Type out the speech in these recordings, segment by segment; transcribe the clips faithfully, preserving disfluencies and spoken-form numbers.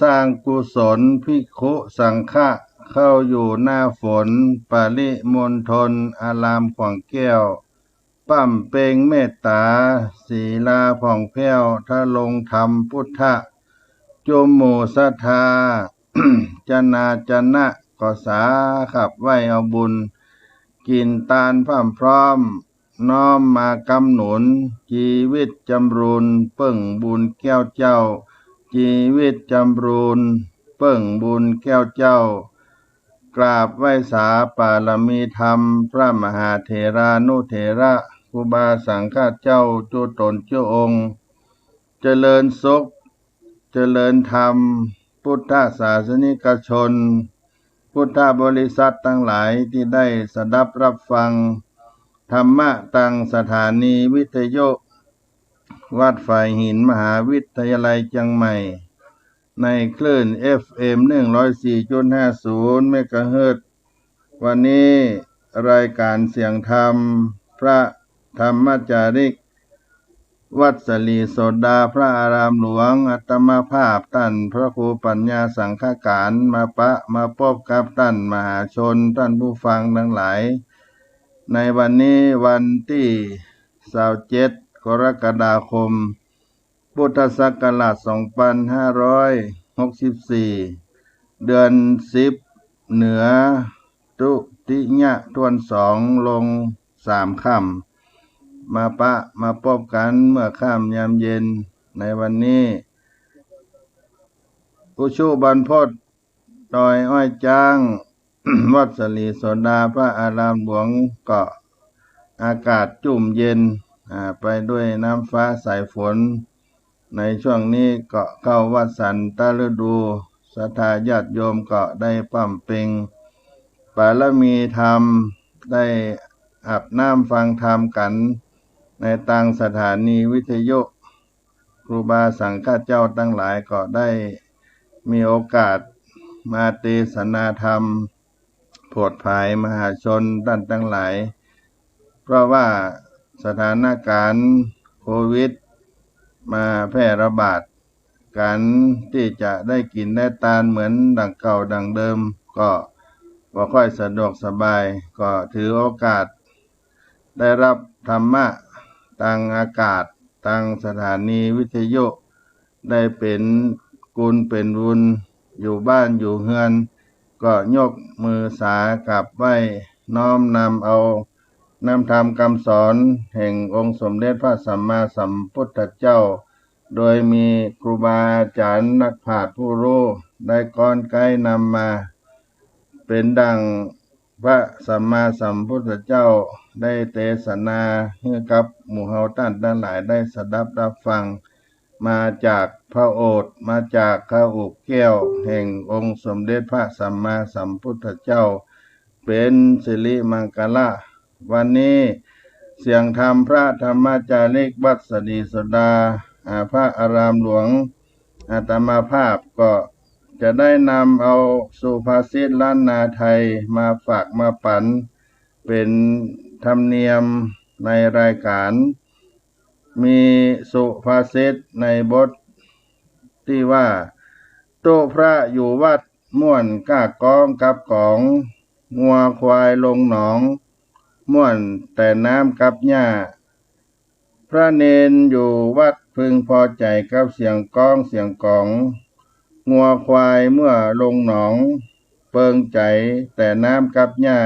สร้างกุศลภิกขุสังฆะ เข้าอยู่หน้าฝน ปริมณฑลอารามขวางแก้ว ปล้ำเป็งเมตต๋า ศีลาผ่องแผ้ว ทรงธรรมพุทธะ จุมหมู่ศรัทธา จนาจนะ ก็สาขับไหว้เอาบุญ กิ๋นตานพร่ำพร้อม น้อมมาก๊ำหนุน จีวิตจำรูนเปิ้งบุญแก้วเจ้า จีวิตจำรูนเปิ้งบุญแก้วเจ้า กราบไหว้สาปารมีธรรม พระมหาเถรานุเถระ ครูบาสังฆะเจ้าจุ๊ต๋นจุ๊องค์ เจริญสุข เจริญธรรม พุทธศาสนิกชน พุทธบริษัทตังหลายตี้ได้สดับรับฟังธรรมะตางสถานีวิทยุวัดฝายหิน มหาวิทยาลัยเจียงใหม่ ในคลื่น เอฟเอ็ม หนึ่งร้อยสี่จุดห้าศูนย์ เมกะเฮิรตซ์ วันนี้รายก๋านเสียงธรรม พระธรรมจาริก วัดสะหลีโสดา พระอารามหลวง อาตมาภาพต้านพระครูปัญญาสังฆการ มาปะมาปบกับต้านมหาชน ต้านผู้ฟังตังหลาย ในวันนี้วันตี้ซาวเจ็ด กรกฎาคม พุทธศักราช สองปันห้าร้อยหกสิบสี่ เดือนสิบ เหนือ ตุติยะถ้วนสอง ลงสามค่ำ มาปะมาปบกั๋นเมื่อค่ำยามเย็นในวันนี้ อุชุบรรพต ดอยอ้อยจ๊าง วัดสะหลีโสดา พระอารามหลวง ก็อากาศจุ่มเย็น อ่า ไปด้วยน้ำฟ้าสายฝน ในช่วงนี้ก็เข้าวสันตฤดู ศรัทธาญาติโยมก็ได้ปล้ำเป็งปารมีธรรม ได้อาบน้ำฟังธรรมกั๋น ในตางสถานีวิทยุ ครูบาสังฆะเจ้าตังหลายก็ได้มีโอกาสมาเตสนาธรรม โผดผายมหาชนต้านตังหลาย เพราะว่าสถานก๋ารณ์โควิดมาแพร่ระบาด ก๋านตี้จะได้กิ๋นได้ตานเหมือนดั่งเก่าดั่งเดิม ก็บ่ค่อยสะดวกสบาย ก็ถือโอกาสได้รับธรรมะตางอากาศ ตางสถานีวิทยุ ได้เป๋นกุณเป๋นบุญ อยู่บ้านอยู่เฮือน ก็ยกมือสากราบไหว้น้อมนำเอาน้ำธรรมกำสอนแห่งองค์สมเด็จพระสัมมาสัมพุทธเจ้า โดยมีครูบาอาจ๋ารย์นักปราชญ์ผู้ฮู้ได้ก๊อนไก๊นำมา เป๋นดั่งพระสัมมาสัมพุทธเจ้าได้เตสนาหื้อกับหมู่เฮาต้านตังหลายได้สดับรับฟัง มาจากพระโอษฐ์ มาจากคำอุบแก้วแห่งองค์สมเด็จพระสัมมาสัมพุทธเจ้า เป๋นสิริมังคละ วันนี้เสียงธรรมพระธรรมจาริกวัดสะหลีโสดา อ่า พระอารามหลวง อาตมาภาพก็จะได้นำเอาสุภาษิตล้านนาไทยมาฝากมาปั๋น เป๋นธรรมเนียมในรายก๋าร มีสุภาษิตในบทตี้ว่า ตุ๊พระอยู่วัดม่วนก้าก๊องกับก๋อง งัวควายลงหนอง ม่วนแต่น้ำกับหญ้า พระเณรอยู่วัดพึงพอใจ๋กับเสียงก๊องเสียงก๋อง งัวควายเมื่อลงหนอง เปิงใจ๋แต่น้ำกับหญ้า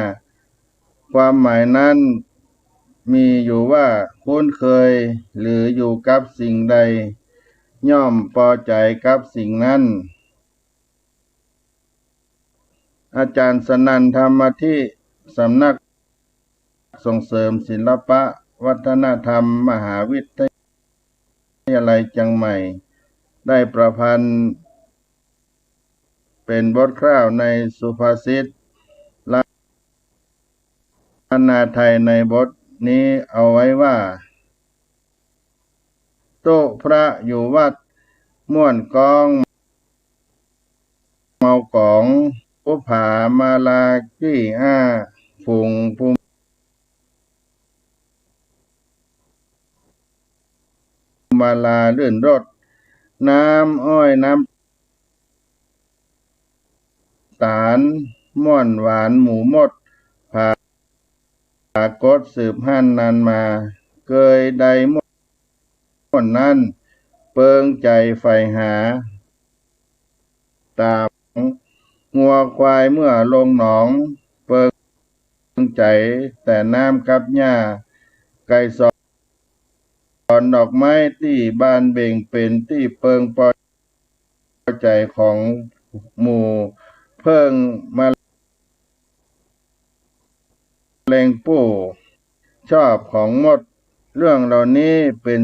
ความหมายนั้นมีอยู่ว่า คุ้นเคยหรืออยู่กับสิ่งใด ย่อมปอใจ๋กับสิ่งนั้น อาจ๋ารย์สนั่น ธรรมธิ สำนักส่งเสริมศิลปะวัฒนธรรม มหาวิทยาลัยเจียงใหม่ ได้ประพันธ์เป๋นบทคร่าวในสุภาษิตล้านนาไทยในบทนี้เอาไว้ว่า ตุ๊พระอยู่วัดม่วนก๊องเมาก๋อง บุปผามาลากี้อ้า ฝูงภูมาลาลื่นรส น้ำอ้อยน้ำ ต๋านม่วนหวานหมู่มด ผากฏสืบหั้นนานมา เกยใดม่วนนั้น เปิงใจ๋ใฝ่หา ต๋ามงัวควายเมื่อลงหนอง เปิงใจ๋แต่น้ำกับหญ้า ไกรสรดอกไม้ตี้บานเบ่งเป๋นตี้เปิงปอใจ๋ของหมู่ เผิ้งมะเร็งปู้ชอบของมด เรื่องเหล่านี้เป๋น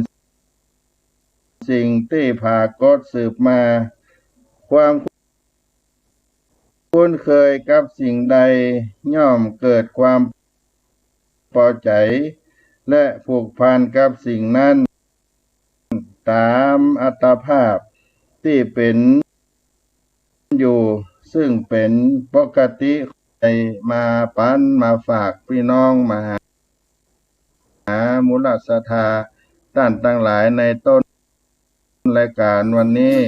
สิ่งตี้ผากฏสืบมา ความ คุ้นเคยกับสิ่งใดย่อมเกิดความปอใจ๋ และผูกพันกับสิ่งนั้น ต๋ามอัตภาพตี้เป๋นอยู่ ซึ่งเป๋นปกติ ได้มาปั๋นมาฝากปี้น้องมหา หามูลศรัทธาต้านตังหลายในต้นรายก๋านวันนี้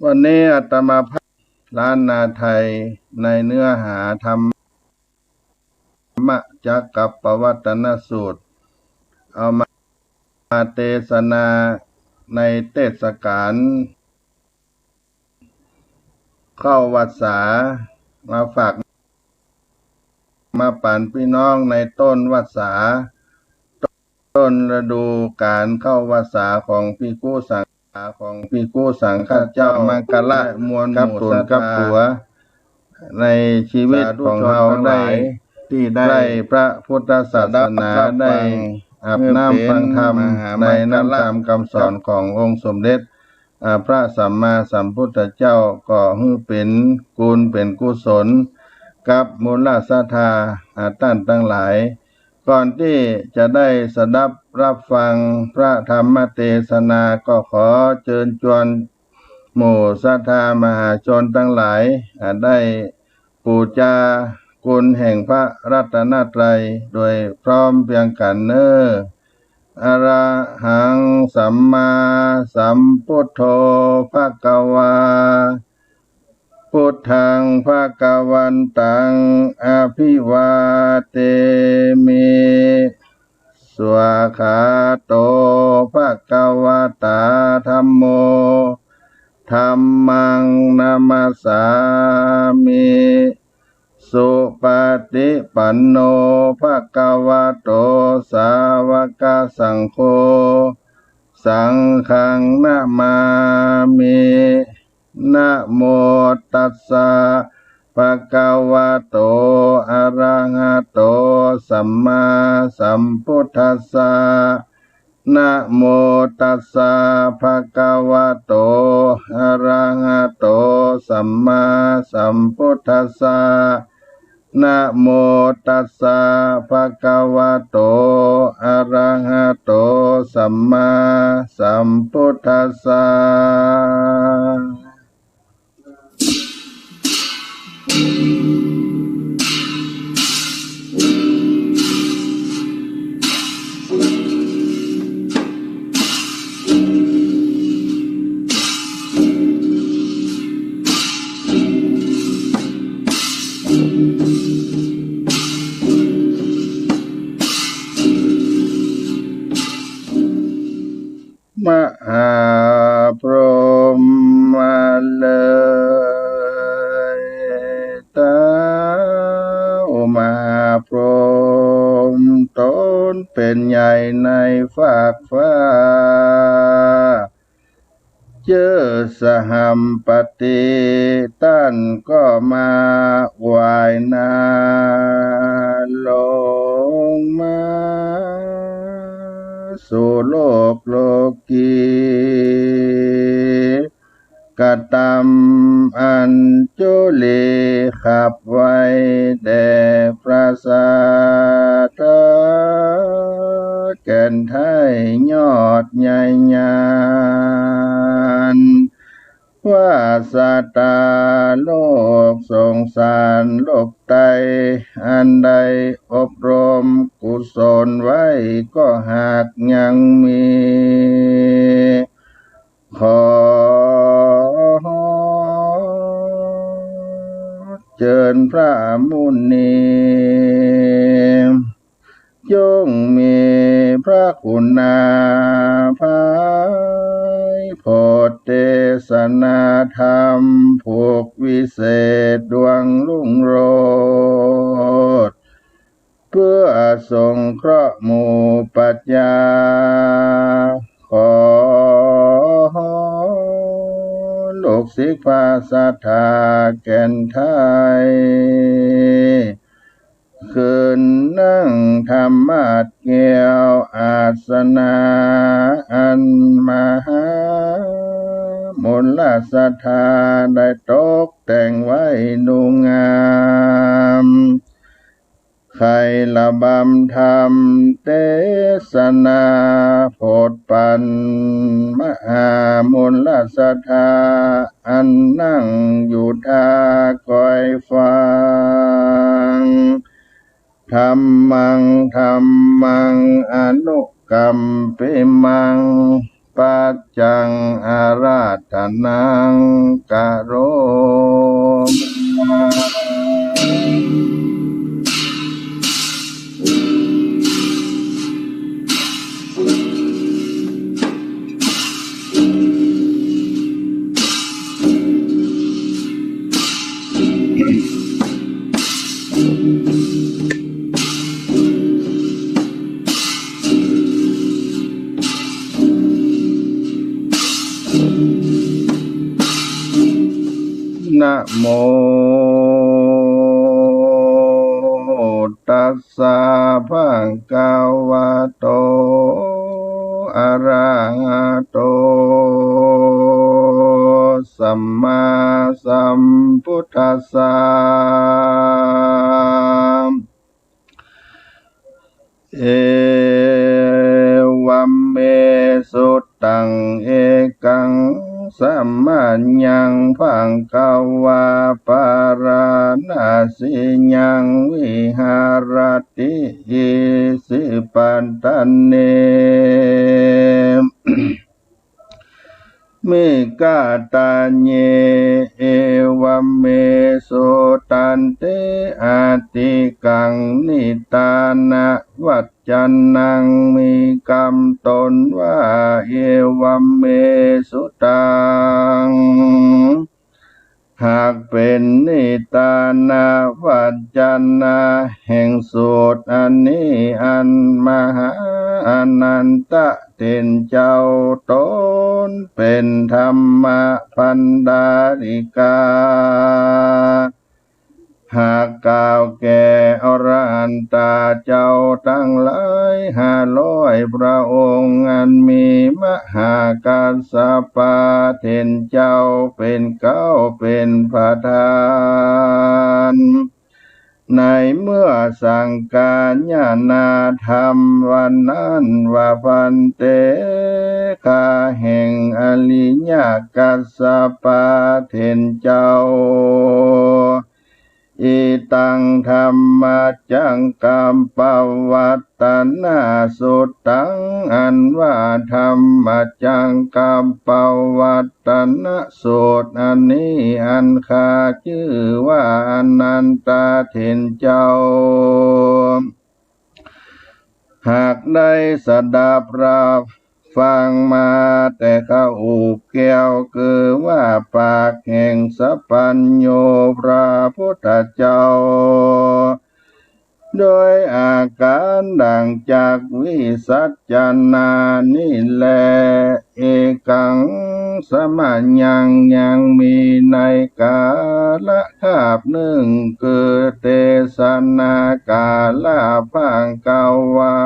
วันนี้อาตมาภาพ ล้านนาไทย ในเนื้อหาธรรมจักกัปปวัตนสูตร เอามา มาเตสนาในเตศก๋าลเข้าวัสสา มาฝาก มาปั๋นปี้น้องในต้นวัสสา ต้นฤดูก๋าลเข้าวัสสาของภิกขุสังฆะ ของภิกขุสังฆะเจ้า มังคละมวลหมู่ศรัทธา กับตั๋ว ในชีวิตของเฮาได้ ตี้ได้พระพุทธศาสนา ได้อาบน้ำฟังธรรม ในน้ำธรรมกำสอนขององค์สมเด็จ อ่า พระสัมมาสัมพุทธเจ้า ก็หื้อเป๋นกุณเป๋นกุศล กับมูลศรัทธา อ่า ต้านตังหลาย ก่อนตี้จะได้สดับฮับฟังพระธรรมเตสนา ก็ขอเจิญจวนหมู่ศรัทธามหาชนตังหลาย อ่า ได้ปู๋จากุณแห่งพระรัตนตรัยโดยพร้อมเพรียงกั๋นเน่อ อะระหังสัมมาสัมพุทโธ ภะคะวา พุทธังภะคะวันตัง อะภิวาเทมิ สวากขาโต ภะคะวะตา ธัมโม ธัมมัง นะมัสสามิ สุปะฏิปันโน ภะคะวะโต สาวะกะสังโฆ สังฆัง นะมามิ นะโมตัสสะ ภะคะวะโต อะระหะโต สัมมาสัมพุทธัสสะ นะโมตัสสะ ภะคะวะโต อะระหะโต สัมมาสัมพุทธัสสะ นะโมตัสสะ ภะคะวะโต อะระหะโต สัมมาสัมพุทธัสสะ มหาพรหมเลย ท้าวมหาพรหมต๋นเป๋นใหญ่ในฟากฟ้า จื้อสหัมปติ ต้านก็มาไหว้หน้า ลงมาสู่โลกโลกี กระตำอัญจุลีขับไว้แด่พระสาธาแก่นไท้ยอดใหญ่ยาน ว่าสัตตาโลกสงสารโลกไตร อันได้อบรมกุศลไว้ก็หากยังมี ขอเจิญพระมุนี จงมีพระคุณาภาพโผดเตสนาธรรมผูกวิเศษดวงรุ่งโรจน์ เพื่อสงเคราะห์หมู่ปัจจา ขอลูกศิษย์พระสัตถาแก่นไท้ ขึ้นนั่งธรรมาสน์แก้วอาสนะ อันมหามุลสัตถาได้ตกแต่งไว้ดูงาม ใค่ระบำธรรมเตสนาโผดปั๋นมหามุลสัตถา อันนั่งอยู่ท่าคอยฟัง ธัมมัง ธัมมัง อนุกัมปิมัง ปัจจัง อาราธนัง กะโรมา นะโม ตัสสะ ภะคะวะโต อะระหะโต สัมมาสัมพุทธัสสะ เอวัมเม สุตตัง เอกัง สะมะยัง ภะคะวา ปาราณะสียัง วิหะระติ อิสิปะตะเน มิกะตะเย เอวัมเม สุตตันติ อะติกัง นิตานะ วัจจะนัง มีกำตนว่า เอวัมเม สุตตัง หากเป๋นนิตานะวัจจะนะแห่งสูตรอันนี้ อันมหาอานันทะเถรเจ้า ตนเป๋นธัมมพันดาริกา หากกล่าวแก่อรหันตาเจ้าตังหลายห้าร้อยพระองค์ อันมีมหากัสสปะเถรเจ้าเป๋นเก๊าเป๋นประธาน ในเมื่อสังคายนาธรรมวันนั้นว่า ภันเต ข้าแห่งอริยกัสสปะเถรเจ้า อิตังธัมมจักกัปปวัตตนสุตตัง อันว่าธัมมจักกัปปวัตตนสูตรอันนี้ อันข้าจื้อว่าอานันทะเถรเจ้า หากได้สดับรับฟังมาแต่ข้าอุแก้ว คือว่าปากแห่งสัพพัญญูพระพุทธเจ้า โดยอาก๋านดั่งจักวิสัชนานี้แล เอกัง สะมะยัง ยังมีในกาละคาบนึ่ง คือเตสนากาละภะคะวา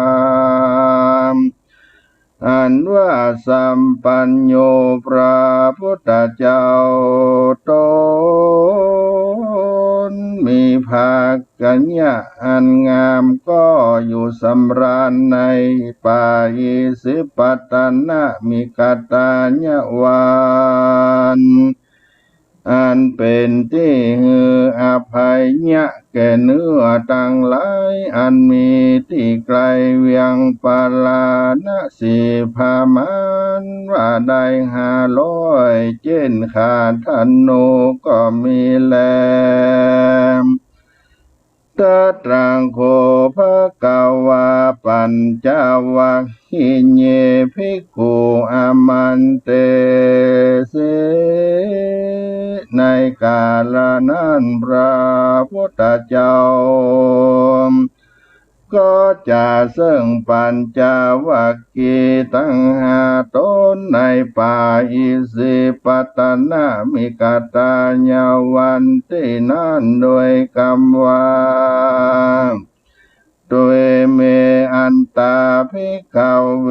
อันว่าสัมปัญโญพระพุทธเจ้าต๋นมีภักขญะอันงามก็อยู่สำราญในป่าอิสิปตนมิกทายวัน อันเป๋นตี้หื้ออภัยยะแก่เนื้อตังหลายอันมีตี้ไกลเวียงปาราณสีประมาณว่าได้ห้าร้อย เจ้นขาธนูก็มีแล ตัตถังโข ภะคะวา ปัญจวัคคีเย ภิกขุ อามันเตสิ ในกาละนั้นพระพุทธเจ้า ก็จะเซิ่งปัญจวัคคีย์ตังห้าต๋นในป่าอิสิปตนมิกทายวันตี้นั้นโดยกำว่า ตุเม อันตา ภิกขะเว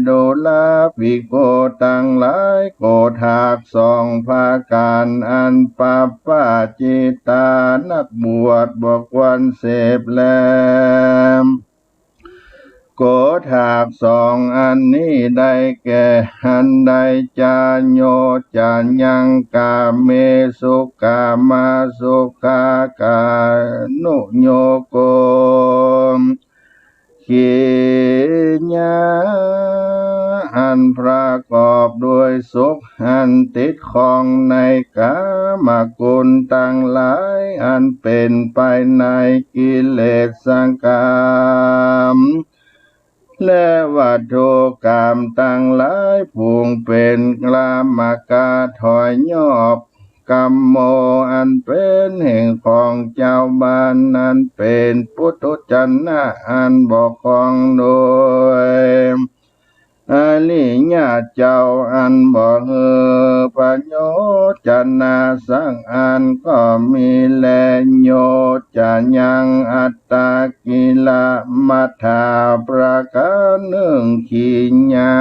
ดูราภิกขุตังหลาย โกฏฐักสองประก๋านอันปะปะจิตตานักบวชบ่ควรเสพแล โกฏฐักสองอันนี้ได้แก่ อันใด จาโย จะยัง กาเมสุ กามาสุขานุโยโก ขีณา อันประกอบด้วยสุขอันติดข้องในกามกุลตังหลายอันเป๋นไปในกิเลสกาม และวัตถุกามตังหลาย ฝูงเป๋นกามกะถอยยอบ กัมโม อันเป๋นแห่งของจาวบ้านนั้น เป๋นปุถุชนะอันบ่ครองโดย อริยะเจ้าอันบ่หื้อประโยชนะสักอันก็มีแล โย จะยัง อัตตะกิลมัฏฐา ประก๋านนึ่ง ขีณา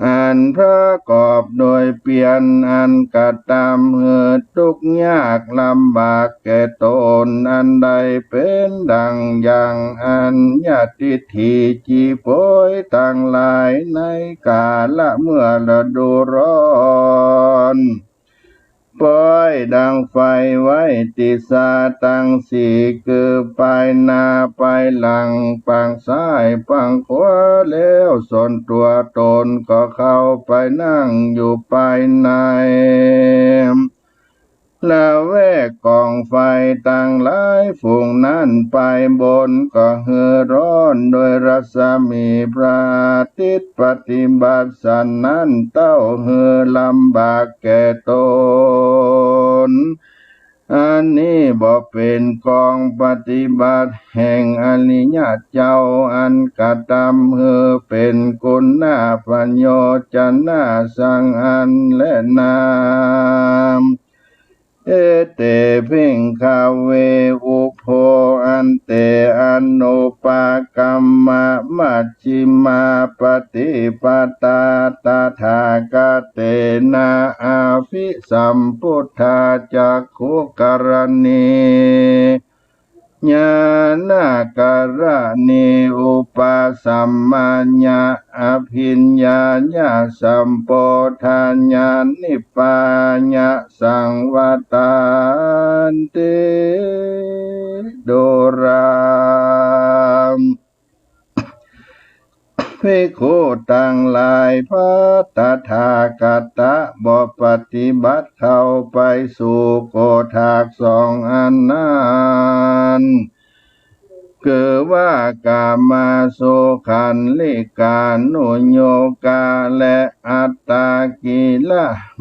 อันประกอบโดยเปียรอันกระตำหื้อตุ๊กข์ยากลำบากแก่ตน อันใดเป๋นดั่งอย่างอันญาติฏฐิจิโปยตังหลายในกาละเมื่อฤดูร้อน โปยดั่งไฟไว้ติสาตังสี่ คือปายหน้าปายหลัง ปางซ้ายปางขวา แล้วส่วนตั๋วตนก็เข้าไปนั่งอยู่ปายใน ละแวกก๋องไฟตังหลาย ฝูงนั้นปายบนก็หื้อร้อนโดยรัศมีพระอาทิตย์ ปฏิบัติสันนั้นเต้าหื้อลำบากแก่ตน อันนี้บ่เป๋นก๋องปฏิบัติแห่งอริยะเจ้าอันกระตำหื้อเป๋นคุณประโยชนะสักอันแลนา เอเต ภิกขะเว อุโภ อันเต อนุปกัมมะ มัชฌิมาปฏิปทา ตถาคเตนะ อภิสัมพุทธา จักขุกรณี ญาณกรณี อุปสัมมาญะ อภิญญาญะ สัมโปธัญญา นิพพานะ สังวัตตันติ ดูรา ภิกขุตังหลาย พระตถาคตะบ่ปฏิบัติเข้าไปสู่โกฏฐักสองอันนั้น คือว่ากามาสุขันธิกานุโยกะและอัตตะกิล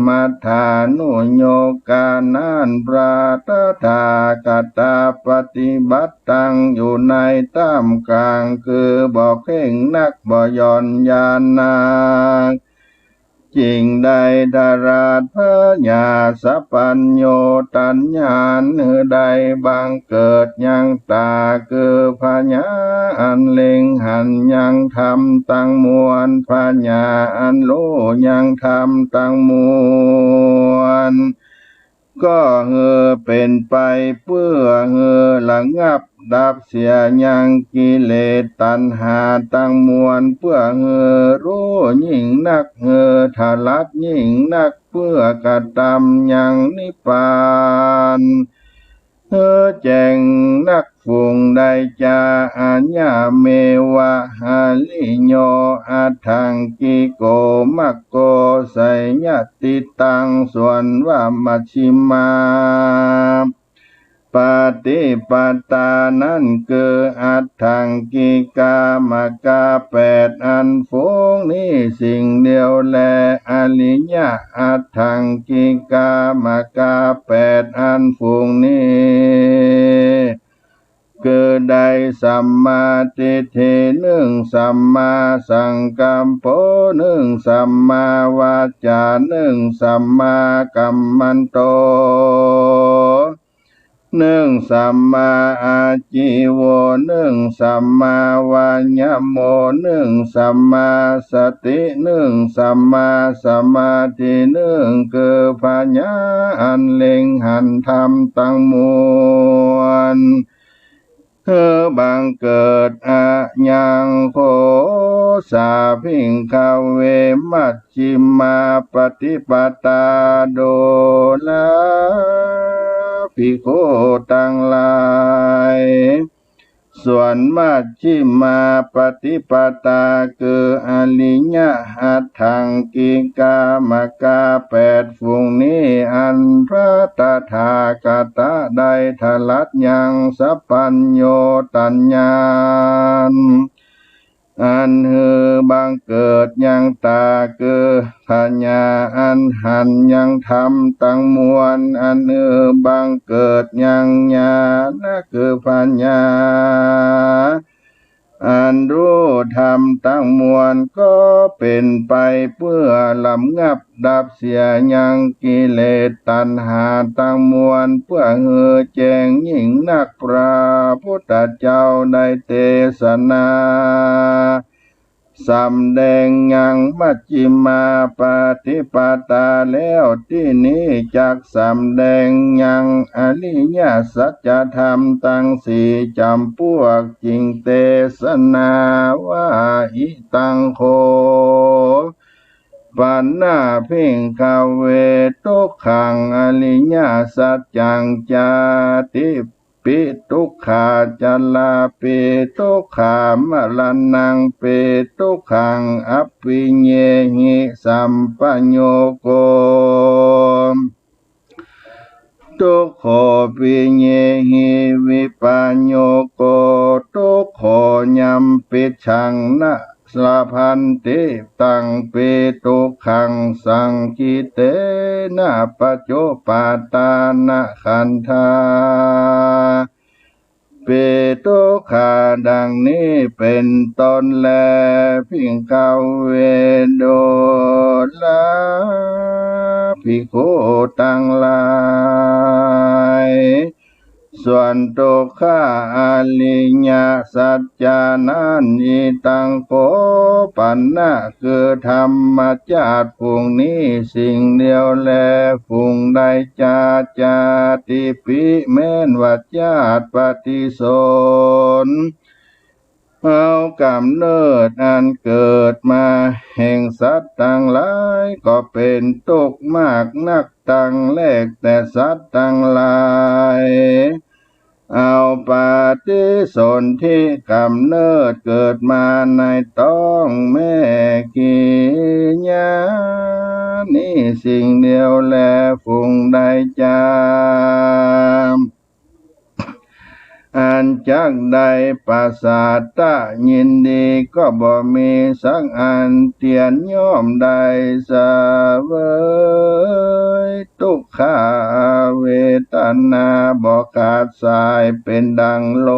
มัฏฐานุโยกะนั้น พระตถาคตะปฏิบัติตั้งอยู่ในท่ามกลาง คือบ่เคร่งนักบ่หย่อนยานนัก จึ่งได้ถลาดผญาสัพพัญญูตัณหาอันหื้อได้บังเกิดยังต๋า คือผญาอันเล็งหันยังธรรมตังมวล ผญาอันฮู้ยังธรรมตังมวล ก็หื้อเป๋นไปเปื้อหื้อระงับดับเสียยังกิเลสตัณหาตังมวล เปื้อหื้อฮู้ยิ่งนัก หื้อถลาดยิ่งนัก เปื้อกระตำยังนิพพาน หื้อแจ้งนัก ฝูงใดจา อายัง เมวะ หะริโย อัฏฐังกิโก มัคโค ไสยะทิฏฐัง ส่วนว่ามัชฌิมา ปฏิปทานั้น คืออัฏฐังกิกามัคคะแปดอัน ฝูงนี้สิ่งเดียวแล อริยะ อัฏฐังกิกามัคคะแปดอัน ฝูงนี้ คือได้สัมมาทิฏฐินึ่ง สัมมาสังกัปโปนึ่ง สัมมาวาจานึ่ง สัมมากัมมันโตนึ่ง สัมมาอาจีโวนึ่ง สัมมาวายาโมนึ่ง สัมมาสตินึ่ง สัมมาสมาธินึ่ง คือผญาอันเล็งหันธรรมตังมวล หื้อบังเกิด อะยังโค สาภิกขะเว มัชฌิมาปฏิปทา ดูราภิกขุตังหลาย ส่วนมัชฌิมาปฏิปทา คืออริยะ อัฏฐังกิกามัคคะแปด ฝูงนี้ อันพระตถาคตะได้ถลาดยังสัพพัญญูตัณหาอัน อันหื้อบังเกิดยังต๋า คือผญาอันหันยังธรรมตังมวล อันหื้อบังเกิดยังญาณะ คือผญาอันฮู้ธรรมตังมวล ก็เป๋นไปเปื้อระงับดับเสียยังกิเลสตัณหาตังมวล เปื้อหื้อแจ้งยิ่งนัก พระพุทธเจ้าได้เตสนา สำแดงยังมัชฌิมาปฏิปทาแล้ว ตี้นี้จักสำแดงยังอริยสัจธรรมตังสี่จ๋ำปวก จึงเตสนาว่า อิตังโข ปัณณะ ภิกขะเว ทุกขัง อริยสัจจัง จาติ ปิ ทุกขา จราปิ ทุกขา มะระณังปิ ทุกขัง อัปปิเยหิ สัปปะโยโค ทุกโข ปิเยหิ วิปะโยโค ทุกโข ยัมปิชชัง นะ ละภันติ ตังปิ ทุกขัง สังขิเตนะ ปัจจุปาทานะขันธา ปิ ทุกขา ดังนี้เป๋นต้นแล ภิกขะเว ดูราภิกขุตังหลาย ส่วนทุกขะอริยสัจจานั้น อิตังโข ปัณณะ คือธรรมจาติฝูงนี้สิ่งเดียวแล ฝูงใดจา จาติปิ แม้นว่าจาติปฏิสนธิ เอาก๋ำเนิดอันเกิดมาแห่งสัตว์ตังหลาย ก็เป๋นตุ๊กข์มากนัก ตังแรกแต่สัตว์ตังหลาย เอาปฏิสนธิก๋ำเนิดเกิดมาในต๊องแม่ขี้ยา นี้สิ่งเดียวแล ฝูงใดจา อันจักได้ประสาทะยินดี ก็บ่มีสักอันเตียนย่อมได้เสวย ทุกขะเวทนา บ่ขาดสาย เป๋นดังโล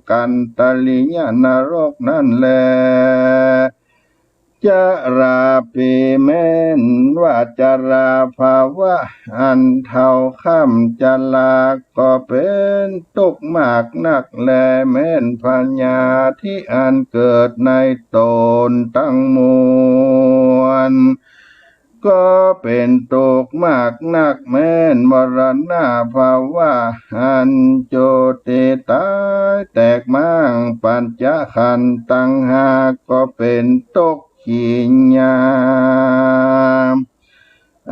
กันตริยนรกนั้นแล จราปี แม้นว่าจราภาวะ อันเฒ่าคร่ำจรา ก็เป๋นตุ๊กข์มากนักแล แม้นพยาธิอันเกิดในต๋นตังมวล ก็เป๋นตุ๊กข์มากนัก แม้นมรณภาวะ อันจุติต๋ายแตกม้าง ปัญจขันธ์ตังห้า ก็เป๋นตุ๊กข์ขี้ยาก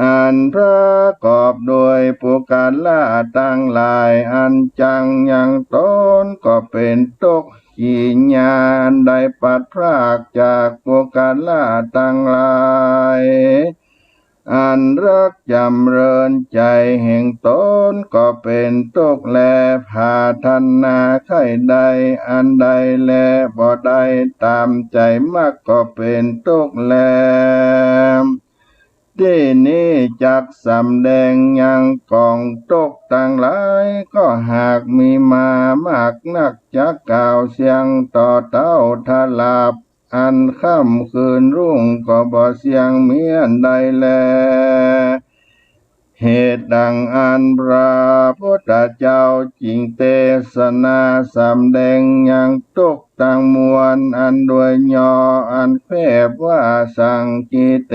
อันประกอบโดยปุคคละตังหลาย อันจักยังต๋น ก็เป๋นตุ๊กข์ขี้ยาก อันได้ปราศจากปุคคละตังหลาย อันรักจ๋ำเริญใจ๋แห่งต๋น ก็เป๋นตุ๊กข์แล ผาถนาใค่ได้อันใดแล บ่ได้ต๋ามใจ๋มัก ก็เป๋นตุ๊กข์แล ตี้นี้จักสำแดงยังก๋องตุ๊กข์ตังหลาย ก็หากมีมามากนัก จักกล่าวเสียงต่อเต้า ถ้าหลับอันค่ำคืนรุ่ง ก็บ่เสี้ยงมีอันใดแล เหตุดังอั้น พระพุทธเจ้าจึงเตสนาสำแดงยังตุ๊กข์ตังมวล อันโดยย่อ อันแคบว่า สังคิเต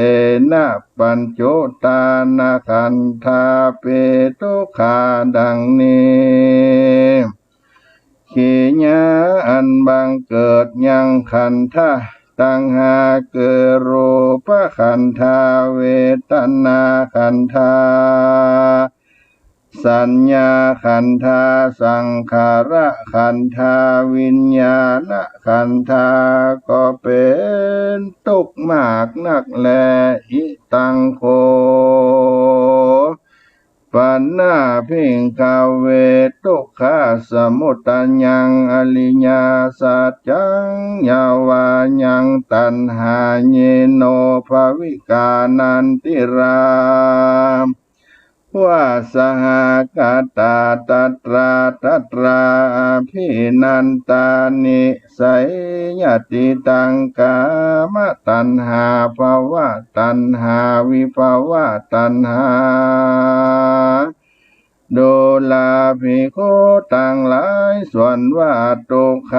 นะ ปัญจุตานะขันธา ปิ ตุ๊กขา ดังนี้ ขี้ยากอันบังเกิดยังขันธะตังห้า คือ รูปขันธา เวทนาขันธา สัญญาขันธา สังขารขันธา วิญญาณขันธา ก็เป๋นตุ๊กข์มากนักแล อิตัง โข ปะนะ ภิกขเว ตุ๊กขสมุตตะยัง อริยสัจจัง ยะวายัง ตัณหา เยโน ภวิกา นันทิรา วา สหะกะตา ตัตรา ตัตรา อภินันทานิ สัยยะติตัง กามตัณหา ภวตัณหา วิภวตัณหา ดูราภิกขุตังหลาย ส่วนว่าตุ๊กข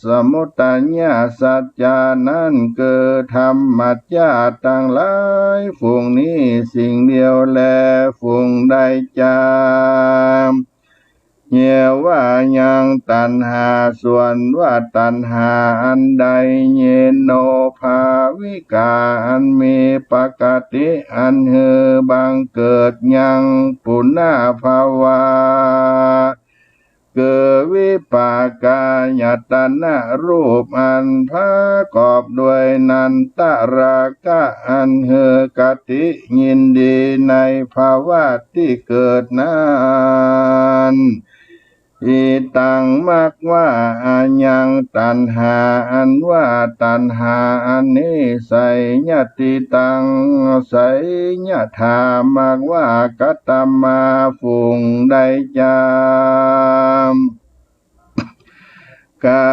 สมุตตะยสัจจานั้น คือธรรมชาติตังหลายฝูงนี้สิ่งเดียวแล ฝูงใดจำ เย วายัง ตัณหา ส่วนว่าตัณหาอันใด เยโน ภวิกา อันมีปกติอันหื้อบังเกิดยัง ปุนะ ภวา คือวิปากายตนะรูปอันประกอบด้วยนันทราคะ อันหื้อคติยินดีในภวะตี้เกิดนั้น อิตัง มักว่า อายัง ตัณหา อันว่าตัณหาอันนี้ สัยยะติตัง สัยยะถา มักว่า กัตตมา ฝูงใดจำ กา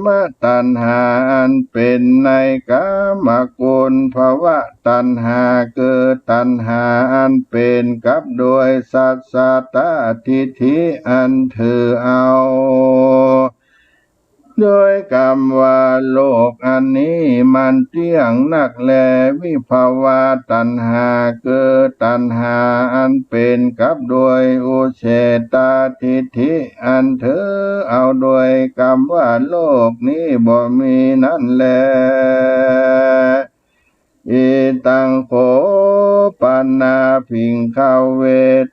มตัณหา อันเป๋นในกามกุล ภวตัณหา คือตัณหาอันเป๋นกับด้วยสัตตทิฏฐิอันถือเอา ด้วยกำว่าโลกอันนี้มันเตี้ยงนักแล วิภวตัณหา คือตัณหาอันเป๋นกับด้วยอุเฉตตาทิฏฐิอันถือเอาด้วยกำว่าโลกนี้บ่มีนั้นแล อิตัง โข ปะนะ ภิกขเว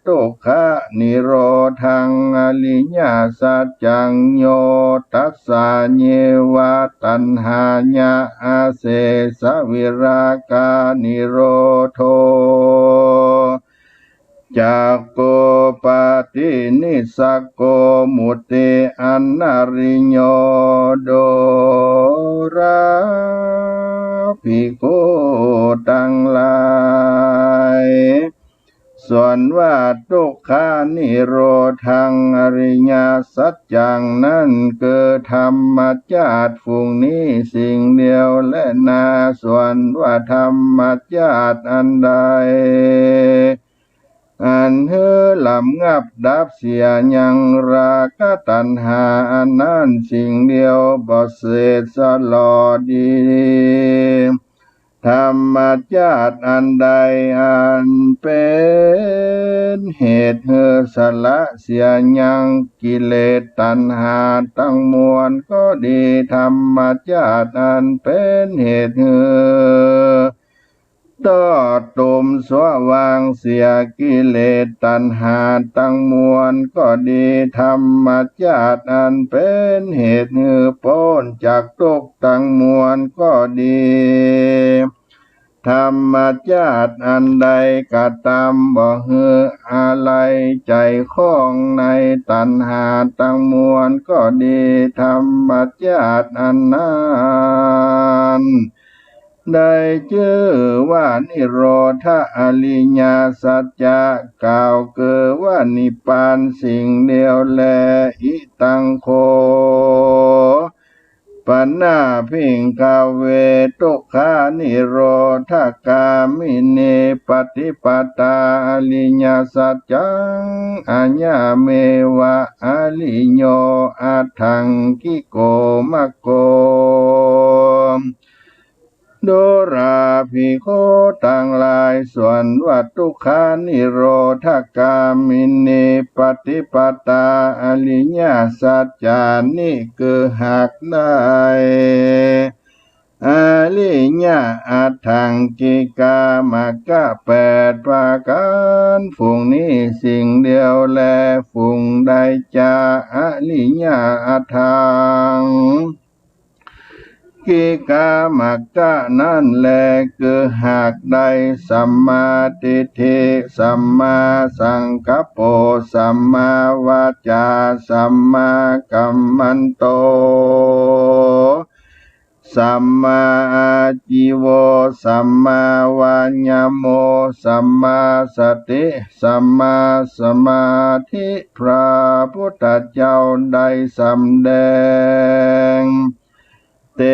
ตุ๊กขนิโรธัง อริยสัจจัง โย ตัสสะ เยวะ ตัณหายะ อเสสะ วิราคานิโรโธ จักขุปาทินิสสะโก มุติ อนะริโย ดูราภิกขุตังหลาย ส่วนว่าตุ๊กขานิโรธังอริยสัจจังนั้น คือธรรมจาติฝูงนี้สิ่งเดียวแลนา ส่วนว่าธรรมจาติอันใด อันหื้อลำงับดับเสียยังราคะตัณหาอันนั้นสิ่งเดียวบ่เสดสะหลอดี ธรรมจาติอันใดอันเป๋นเหตุหื้อสละเสียยังกิเลสตัณหาตังมวลก็ดี ธรรมจาติอันเป๋นเหตุหื้อ ตอดตุ่มสวางเสียกิเลสตัณหาตังมวลก็ดี ธรรมจาติอันเป๋นเหตุหื้อป๊นจากตุ๊กข์ตังมวลก็ดี ธรรมจาติอันใดก็ต๋ามบ่หื้ออาลัยใจ๋ข้องในตัณหาตังมวลก็ดี ธรรมจาติอันนั้น ได้จื้อว่านิโรธะอริยสัจจะ กล่าวคือว่านิพพานสิ่งเดียวแล อิตังโข ปะนะ ภิกขะเว ตุ๊กขานิโรธะกามินีปฏิปทาอริยสัจจัง อะยะเมวะอริโย อัตถังกิโก มัคโค ดูราภิกขุตังหลาย ส่วนว่าตุ๊กขานิโรธะกามินีปฏิปทาอริยสัจจานี้ คือหากได้อริยะอัตถังกิกามรรคแปดประก๋านฝูงนี้สิ่งเดียวแล ฝูงใดจาอริยะอัตถัง กิกามรรคนั้นแล คือหากได้สัมมาทิฏฐิ สัมมาสังกัปโป สัมมาวาจา สัมมากัมมันโต สัมมาอาจีโว สัมมาวายาโม สัมมาสติ สัมมาสมาธิ พระพุทธเจ้าได้สำแดง เต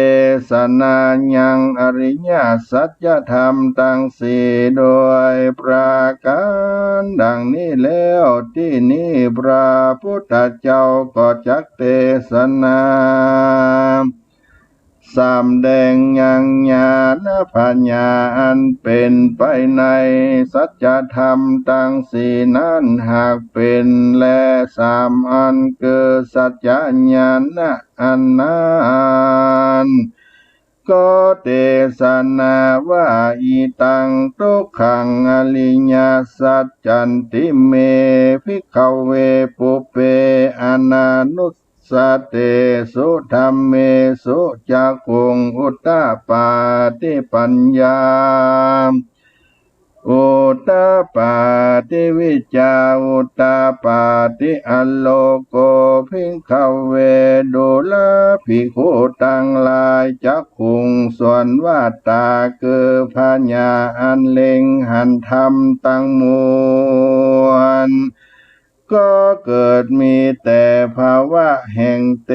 สนายังอริยสัจธรรมตังสี่โดยประก๋านดังนี้แล้ว ตี้นี้พระพุทธเจ้าก็จักเตสนา สำแดงยังญาณปัญญาอันเป๋นไปในสัจธรรมตังสี่นั้น หากเป๋นแลสามอัน คือสัจจะญาณะอันนั้น ก็เตสนาว่า อิตัง ตุ๊กขัง อริยสัจจันติ เม ภิกขะเว ปุพเพ อนานุสสะเตสุ ธัมเมสุ จักขุง อุตตปาทิ ปัญญา อุตตปาทิ วิจจา อุตตปาทิ อโลโก ภิกขะเว ดูราภิกขุตังหลาย จักขุง ส่วนว่าต๋า คือปัญญาอันเล็งหันธรรมตังมวล ก็เกิดมีแต่ภาวะแห่งเต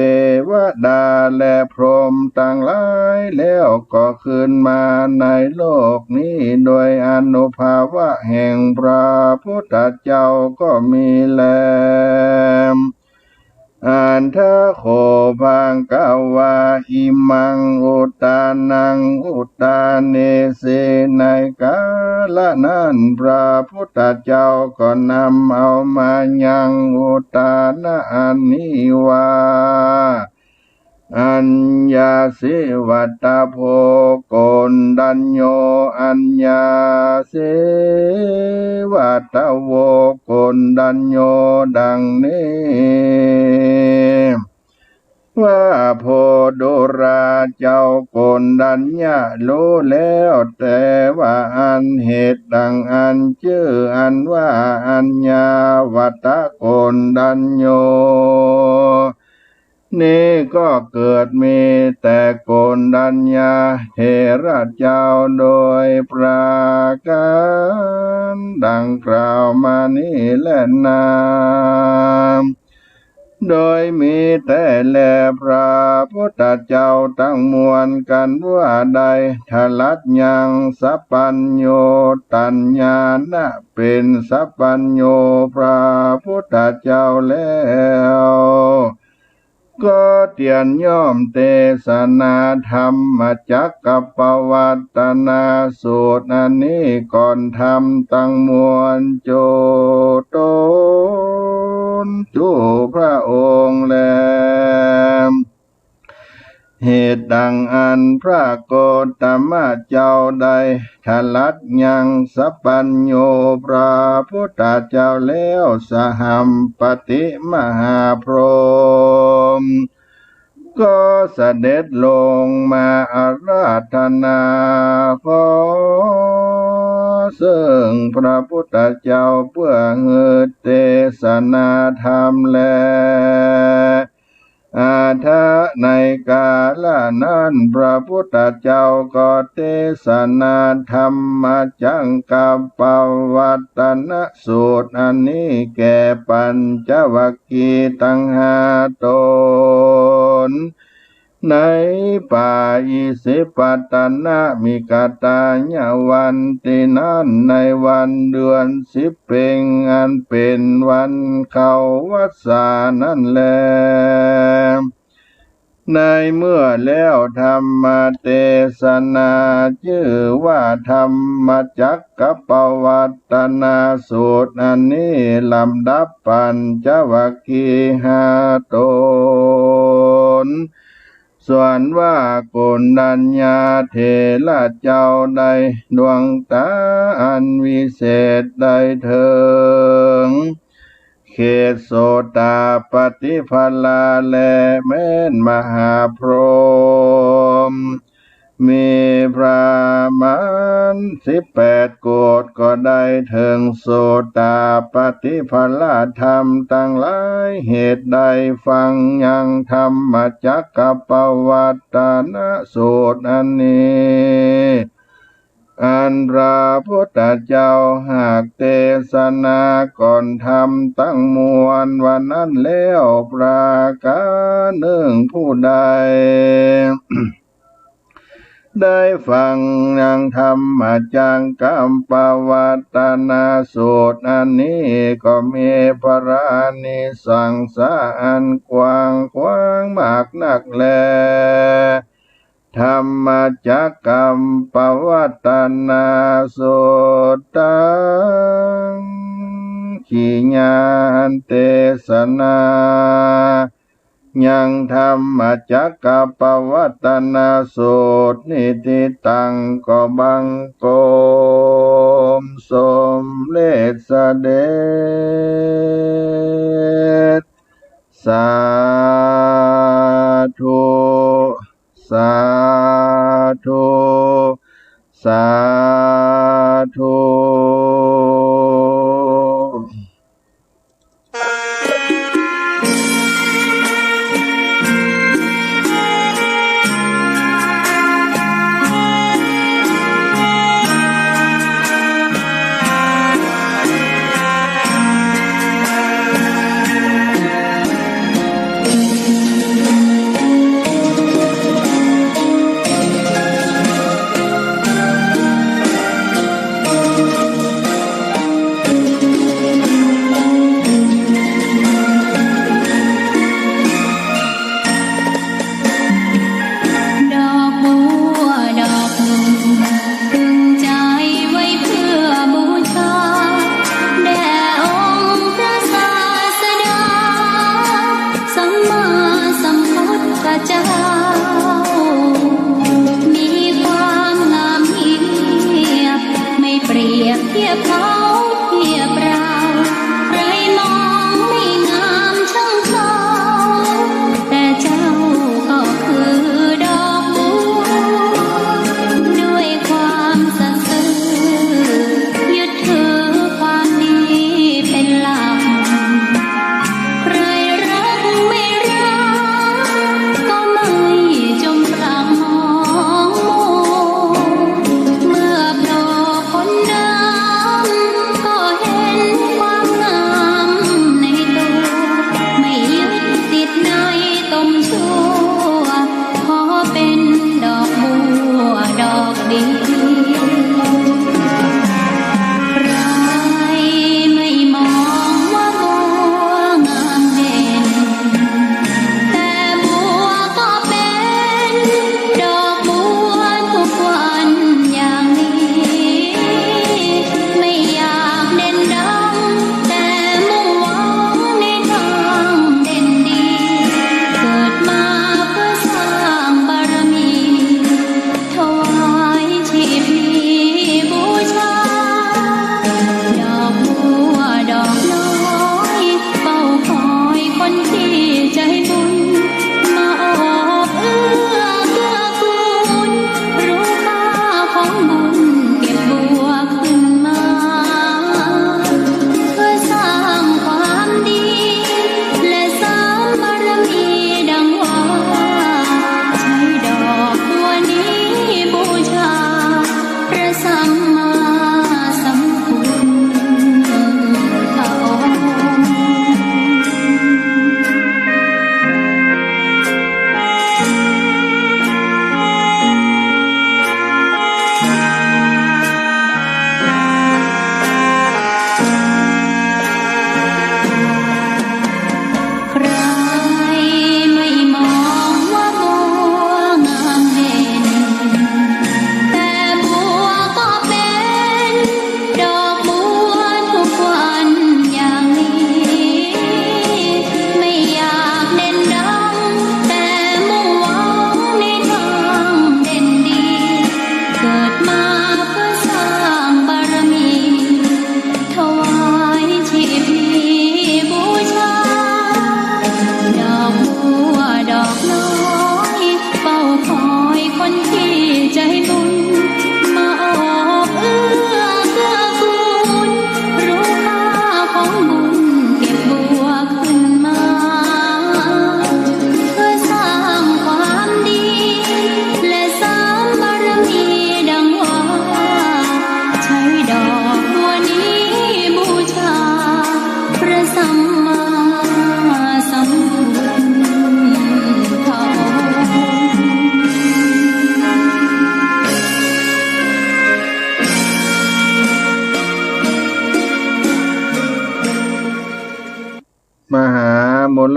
วดาและพรหมตังหลาย แล้วก็คืนมาในโลกนี้ โดยอานุภาพะแห่งพระพุทธเจ้าก็มีแล อัตถะโข ภะคะวา อิมัง อุตตานัง อุตตาเนสี ในกาละนั้น พระพุทธเจ้าก็นำเอามายังอุตตานะอันนี้ว่า อัญญาสีวัตโพ โกณฑัญโญ อัญญาสีวัตโว โกณฑัญโญ ดังนี้ ว่า โพ ดูรา เจ้าโกณฑัญญะ ฮู้แล้วแต๊ว่าอั้น เหตุดังอั้น จื้ออั้นว่า อัญญาวัตโกณฑัญโญ ก นี้ก็เกิดมีแต่โกณฑัญญาเถระเจ้าโดยประก๋านดังกล่าวมานี้แลนา โดยมีแต๊แล พระพุทธเจ้าตังมวลกั๋นว่าได้ถลัดยังสัพพัญญูตัญญานะ เป๋นสัพพัญญูพระพุทธเจ้าแล้ว ก็เตียนย่อมเตสนาธรรมจักกัปปวัตตนสูตรอันนี้ก่อนธรรมตังมวลจุด จุ พระองค์แล เหตุดังอันพระโคตมะเจ้าได้ถลัดยังสัพพัญญูพระพุทธเจ้าแล้ว สหัมปติมหาพรหม ก็เสด็จลงมาอาราธนาขอเซิ่งพระพุทธเจ้าเปื้อหื้อเตสนาธรรมแล อาทะ ในกาละนั้น พระพุทธเจ้าก็เตสนาธรรมจักกัปปวัตตนสูตรอันนี้แก่ปัญจวัคคีย์ตังห้าต๋น ในป่าอิสิปตนมิกทายวัน ตี้นั้นในวันเดือนสิบเพ็ง อันเป๋นวันเข้าวัสสานั้นแล ในเมื่อแล้วธรรมเตสนาจื้อว่าธรรมจักกัปปวัตตนสูตรอันนี้ ลำดับปัญจวัคคีย์ห้าต๋น ส่วนว่าโกณฑัญญาเถระเจ้าได้ดวงต๋าอันวิเศษได้เถิง เขตโสตาปัตติผลาแล แม้นมหาพรหม มีพราหมณ์สิบแปดโกฏก็ได้เถิงโสตาปัตติผลธรรมตังหลาย เหตุใดฟังยังธรรมจักกัปปวัตตนสูตรอันนี้ อันพระพุทธเจ้าหากเตสนาก่อนธรรมตังมวลว่านั้นแล้วประก๋านนึ่ง ผู้ใดได้ฟังยังธรรมจักกัปปวัตตนสูตรอันนี้ ก็มีพระอานิสังสะอันกว้างขวางมากนักแล ธรรมจักกัปปวัตตนสูตรตังขีญาอันเตสนายังธรรมจักกัปปวัตตนสูตรนี้ ติตัง ก็บังคมสมเร็จเสด็จ สาธุ สาธุ สาธุ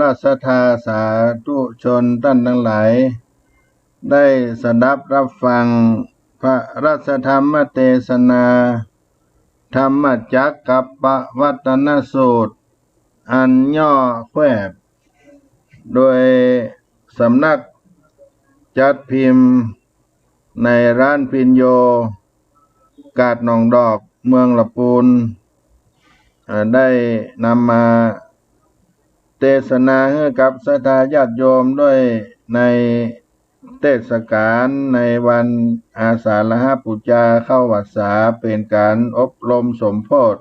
ราชธาสาธุชนต้านตังหลาย ได้สดับฮับฟังพระราชธรรมเตสนา ธรรมจักกัปปวัตตนสูตร อันย่อแควบ โดยสำนักจัดพิมพ์ในร้านพิญโญ กาดหนองดอก เมืองละปูน อ่า ได้นำมาเตสนาหื้อกับศรัทธาญาติโยมด้วยในเตสกาลในวันอาสาฬหบูชาเข้าวัสสา เป๋นก๋านอบรมสมโพธิ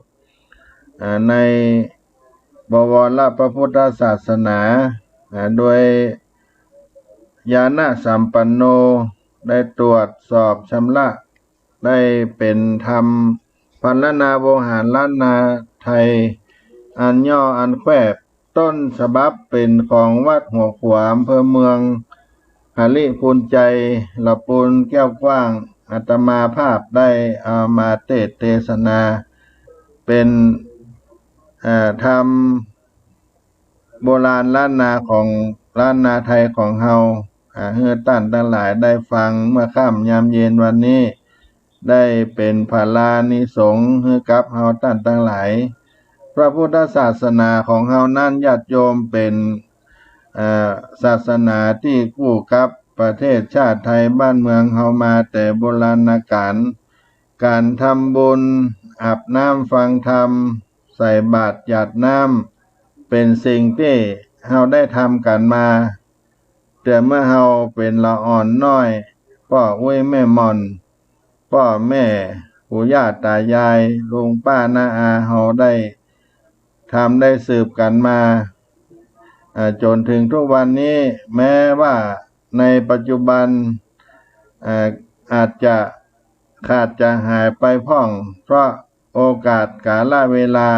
อ่า ในบวรพระพุทธศาสนา อ่า โดยญาณสัมปันโน ได้ตรวจสอบชำระ ได้เป๋นธรรมพรรณนาโวหารล้านนาไทย อันย่ออันแควบ ต้นฉบับเป๋นของวัดหัวขวาง อำเภอเมือง หริภุญไชย ละปูนแก้วกว้าง อาตมาภาพได้เอามาเตสน์เตสนา เป๋น เอ่อ ธรรมโบราณล้านนาของ ล้านนาไทยของเฮา อ่า หื้อต้านตังหลายได้ฟังเมื่อค่ำยามเย็นวันนี้ ได้เป๋นผลานิสงส์หื้อกับเฮาต้านตังหลาย พระพุทธศาสนาของเฮานั้นญาติโยม เป๋น เอ่อ ศาสนาตี้กู้กับประเทศชาติไทยบ้านเมืองเฮามาแต่โบราณกาล ก๋านทำบุญ อาบน้ำฟังธรรม ใส่บาตรหยาดน้ำ เป๋นสิ่งตี้เฮาได้ทำกั๋นมา เตื้อเมื่อเฮาเป๋นละอ่อนน้อย ป้ออุ๊ยแม่หม่อน ป้อแม่ปู่ย่าต๋ายาย ลุงป้าน้าอาเฮาได้ทำได้สืบกั๋นมา อ่า จ๋นเถิงทุกวันนี้ แม้ว่าในปัจจุบัน อ่า อาจจะขาดจะหายไปพ่อง เพราะโอกาสกาลเวลา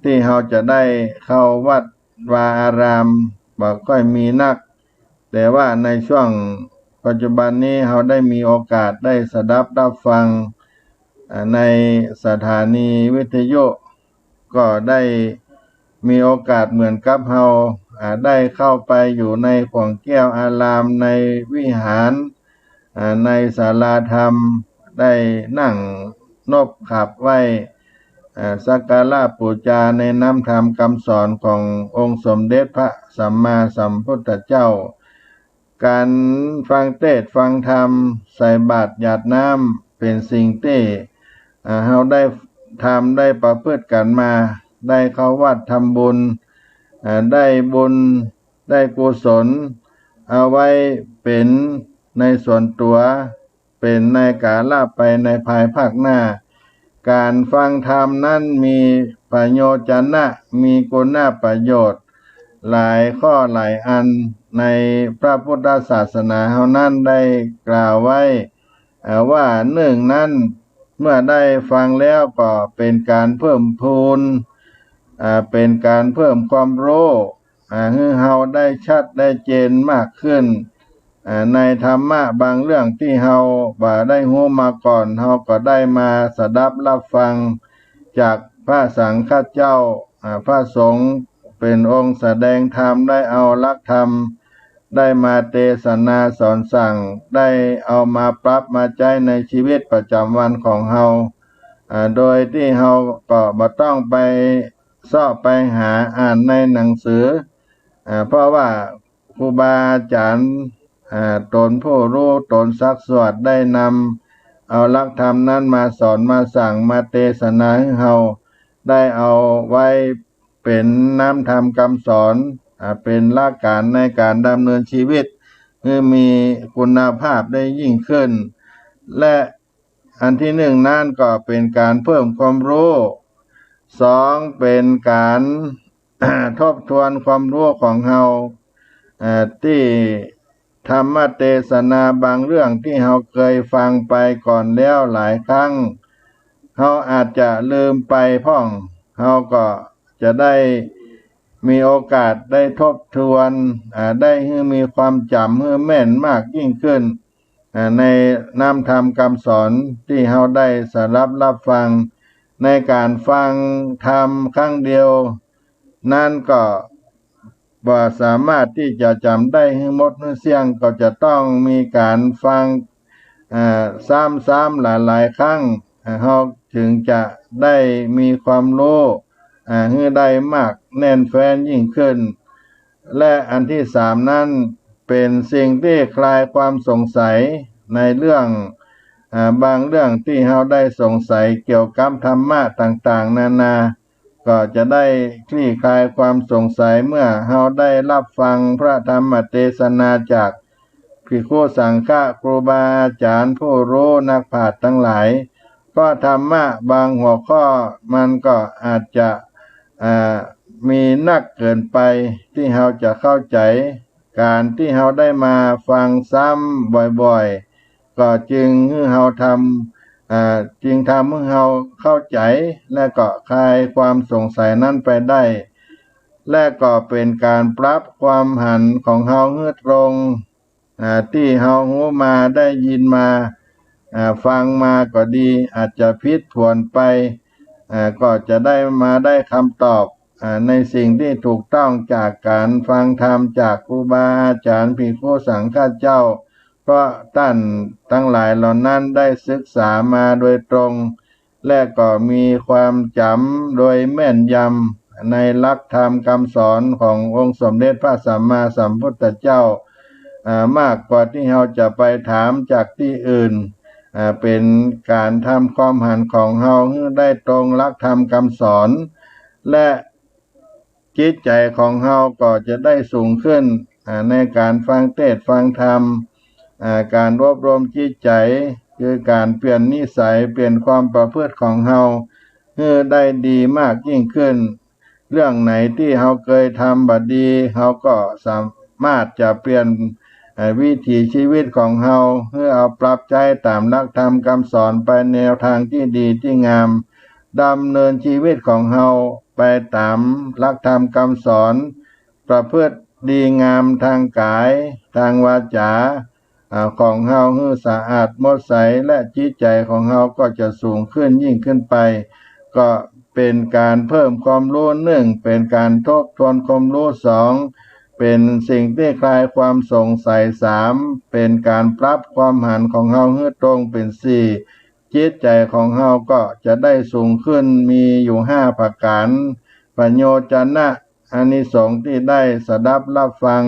ตี้เฮาจะได้เข้าวัดวาอารามบ่ค่อยมีนัก แต่ว่าในช่วงปัจจุบันนี้เฮาได้มีโอกาสได้สดับฮับฟัง อ่า ในสถานีวิทยุ ก็ได้มีโอกาสเหมือนกับเฮา อ่า ได้เข้าไปอยู่ในขวงแก้วอาราม ในวิหาร อ่า ในศาลาธรรม ได้นั่งนบขับไหว้ อ่า สักการะปู๋จาในน้ำธรรมกำสอนขององค์สมเด็จพระสัมมาสัมพุทธเจ้า ก๋านฟังเตสน์ฟังธรรม ใส่บาตรหยาดน้ำ เป๋นสิ่งตี้ อ่า เฮาได้ทำได้ประพฤติกั๋นมา ได้เข้าวัดทำบุญ อ่า ได้บุญได้กุศล เอาไว้เป๋นในส่วนตั๋ว เป๋นในกาละไปในภายภาคหน้า ก๋านฟังธรรมนั้นมีประโยชนะ มีคุณประโยชน์หลายข้อหลายอัน ในพระพุทธศาสนาเฮานั้นได้กล่าวไว้ อ่า ว่านึ่งนั้น เมื่อได้ฟังแล้วก็เป๋นก๋านเพิ่มพูน อ่า เป๋นก๋านเพิ่มความฮู้ อ่า หื้อเฮาได้ชัดได้เจนมากขึ้น อ่า ในธรรมะบางเรื่องตี้เฮาบ่ได้ฮู้มาก่อน เฮาก็ได้มาสดับฮับฟังจากพระสังฆเจ้า อ่า พระสงฆ์เป๋นองค์แสดงธรรม ได้เอาหลักธรรม ได้มาเตสนาสอนสั่ง ได้เอามาปรับมาใจ๊ในชีวิตประจ๋ำวันของเฮา อ่า โดยตี้เฮาก็บ่ต้องไปเซาะไปหาอ่านในหนังสือ อ่า เพราะว่าครูบาอาจ๋ารย์ อ่า ต๋นผู้ฮู้ ต๋นซักซ้วด ได้นำเอาหลักธรรมนั้นมาสอนมาสั่งมาเตสนาหื้อเฮาได้เอาไว้เป๋นน้ำธรรมกำสอน อ่า เป๋นหลักก๋านในก๋านดำเนินชีวิตหื้อมีคุณภาพได้ยิ่งขึ้น และอันตี้นึ่งนั้นก็เป๋นก๋านเพิ่มความฮู้ สอง เป๋นก๋าน ทบทวนความฮู้ของเฮา เอ่อ ตี้ธรรมเตสนาบางเรื่องตี้เฮาเกยฟังไปก่อนแล้วหลายครั้ง เฮาอาจจะลืมไปพ่อง เฮาก็จะได้มีโอกาสได้ทบทวน อ่า ได้หื้อมีความจ๋ำหื้อแม่นมากยิ่งขึ้น อ่า ในน้ำธรรมกำสอนตี้เฮาได้สดับฮับฟัง ในก๋านฟังธรรมครั้งเดียวนั้นก็ บ่สามารถตี้จะจ๋ำได้หื้อหมดหื้อเสี้ยง ก็จะต้องมีก๋านฟัง อ่า ซ้ำๆ หลายๆ ครั้ง อ่า เฮาจึงจะได้มีความฮู้ อ่า หื้อได้มากแน่นแฟ้นยิ่งขึ้น และอันตี้สามนั้นเป๋นสิ่งตี้คลายความสงสัยในเรื่อง อ่า บางเรื่องตี้เฮาได้สงสัยเกี่ยวกับธรรมะต่างๆ นานา ก็จะได้คลี่คลายความสงสัยเมื่อเฮาได้ฮับฟังพระธรรมเตสนาจากภิกขุสังฆะ ครูบาอาจ๋ารย์ผู้ฮู้ นักปราชญ์ตังหลาย เพราะธรรมะบางหัวข้อมันก็อาจจะ อ่า มีนักเกินไปตี้เฮาจะเข้าใจ๋ ก๋านตี้เฮาได้มาฟังซ้ำบ่อยๆ ก็จึงหื้อเฮาทำ อ่า จึงทำหื้อเฮาเข้าใจ๋ และก็คลายความสงสัยนั้นไปได้ และก็เป๋นก๋านปรับความหันของเฮาหื้อตรง อ่า ตี้เฮาฮู้มาได้ยินมา อ่า ฟังมาก็ดี อาจจะผิดผวนไป อ่า ก็จะได้มาได้กำตอบ อ่า ในสิ่งตี้ถูกต้องจากก๋านฟังธรรมจากครูบาอาจ๋ารย์ภิกขุสังฆะเจ้า เพราะต้านตังหลายเหล่านั้นได้ศึกษามาโดยตรง และก็มีความจ๋ำโดยแม่นยำในหลักธรรมกำสอนขององค์สมเด็จพระสัมมาสัมพุทธเจ้า อ่า มากกว่าตี้เฮาจะไปถามจากตี้อื่น อ่า เป๋นก๋านทำความหันของเฮาหื้อได้ตรงหลักธรรมกำสอน และจิตใจ๋ของเฮาก็จะได้สูงขึ้น อ่า ในก๋านฟังเตสน์ฟังธรรม อ่า ก๋านอบรมจิตใจ๋ คือก๋านเปลี่ยนนิสัย เปลี่ยนความประพฤติของเฮาหื้อได้ดีมากยิ่งขึ้น เรื่องไหนตี้เฮาเกยทำบ่ดี เฮาก็สามารถจะเปลี่ยน เอ่อ วิถีชีวิตของเฮา หื้อเอาปรับใจ๊ต๋ามหลักธรรมกำสอนไปแนวตางตี้ดีตี้งาม ดำเนินชีวิตของเฮาไปต๋ามหลักธรรมกำสอน ประพฤติดีงามตางก๋าย ตางวาจ๋า อ่า ของเฮาหื้อสะอาดหมดใส และจิตใจ๋ของเฮาก็จะสูงขึ้นยิ่งขึ้นไป ก็เป๋นก๋านเพิ่มความฮู้หนึ่ง เป๋นก๋านทบทวนความฮู้สอง เป๋นสิ่งตี้คลายความสงสัยสาม เป๋นก๋านปรับความหันของเฮาหื้อตรงเป๋นสี่ จิตใจ๋ของเฮาก็จะได้สูงขึ้น มีอยู่ห้าประก๋าน ประโยชนะ อานิสงส์ตี้ได้สดับฮับฟัง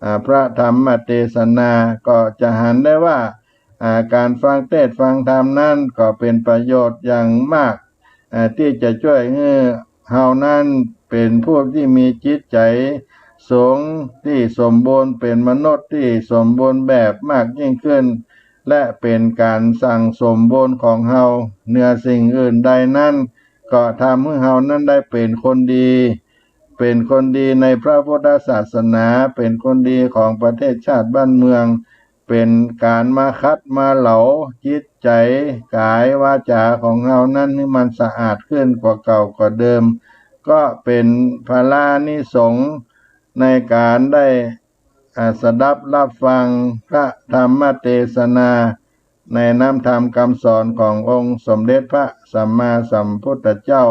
อ่า พระธรรมเตสนา ก็จะหันได้ว่า อ่า ก๋านฟังเตสน์ฟังธรรมนั้นก็เป๋นประโยชน์อย่างมาก อ่า ตี้จะจ้วยหื้อเฮานั้นเป๋นผู้ตี้มีจิตใจ๋สูง ตี้สมบูรณ์ เป๋นมนุษย์ตี้สมบูรณ์แบบมากยิ่งขึ้น และเป๋นก๋านสั่งสมบุญของเฮา เหนือสิ่งอื่นใดนั้น ก็ทำหื้อเฮานั้นได้เป๋นคนดี เป๋นคนดีในพระพุทธศาสนา เป๋นคนดีของประเทศชาติบ้านเมือง เป๋นก๋านมาขัดมาเหลาจิตใจ๋ก๋ายวาจ๋าของเฮานั้นหื้อมันสะอาดขึ้นกว่าเก่ากว่าเดิม ก็เป๋นผลานิสงส์ในก๋านได้ อ่า สดับฮับฟังพระธรรมเตสนา ในน้ำธรรมกำสอนขององค์สมเด็จพระสัมมาสัมพุทธเจ้า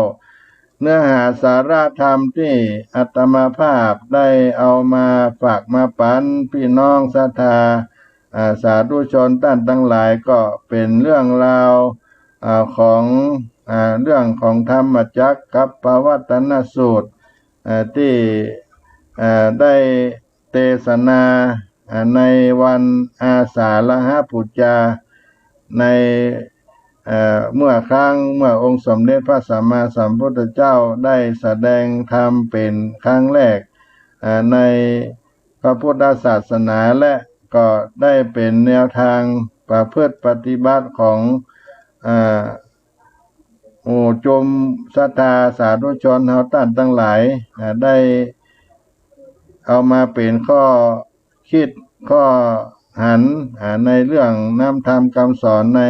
เนื้อหาสาระธรรมตี้อาตมาภาพได้เอามาฝากมาปั๋นปี้น้องศรัทธา อ่า สาธุชนต้านตังหลายก็เป๋นเรื่องราว อ่า ของ อ่า เรื่องของธรรมจักรกัปปวัตตนสูตร อ่า ตี้ อ่า ได้เตสนา อ่า ในวันอาสาฬหปูจา ใน เอ่อ เมื่อครั้งเมื่อองค์สมเด็จพระสัมมาสัมพุทธเจ้าได้แสดงธรรมเป๋นครั้งแรก อ่า ในพระพุทธศาสนา และก็ได้เป๋นแนวตางประพฤติปฏิบัติของ อ่า หมู่จุมศรัทธาสาธุชนเฮาต้านตังหลาย อ่า ได้เอามาเป๋นข้อ กึ๊ดข้อหัน อ่า ในเรื่องน้ำธรรมกำสอนใน